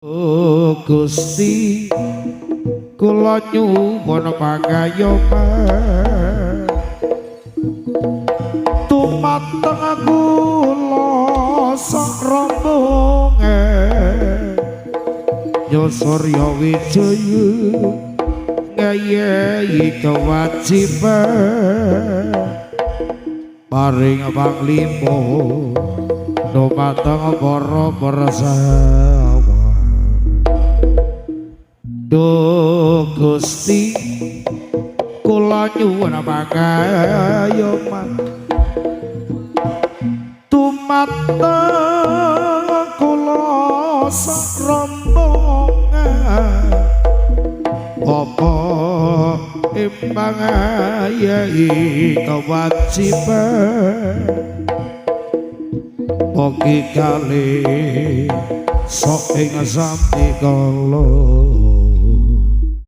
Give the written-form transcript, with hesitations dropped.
Oh Gusti, kula nyuwun pangayoman dumateng kula sak rombongan Surya Wijaya ngayahi kewajiban paring panglima dumateng para bersama. Duh Gusti, kula nyuwun pangayoman dumateng kula sak rombongan apa imbang ayahi kewajiban Poki kali sok ing sambikala.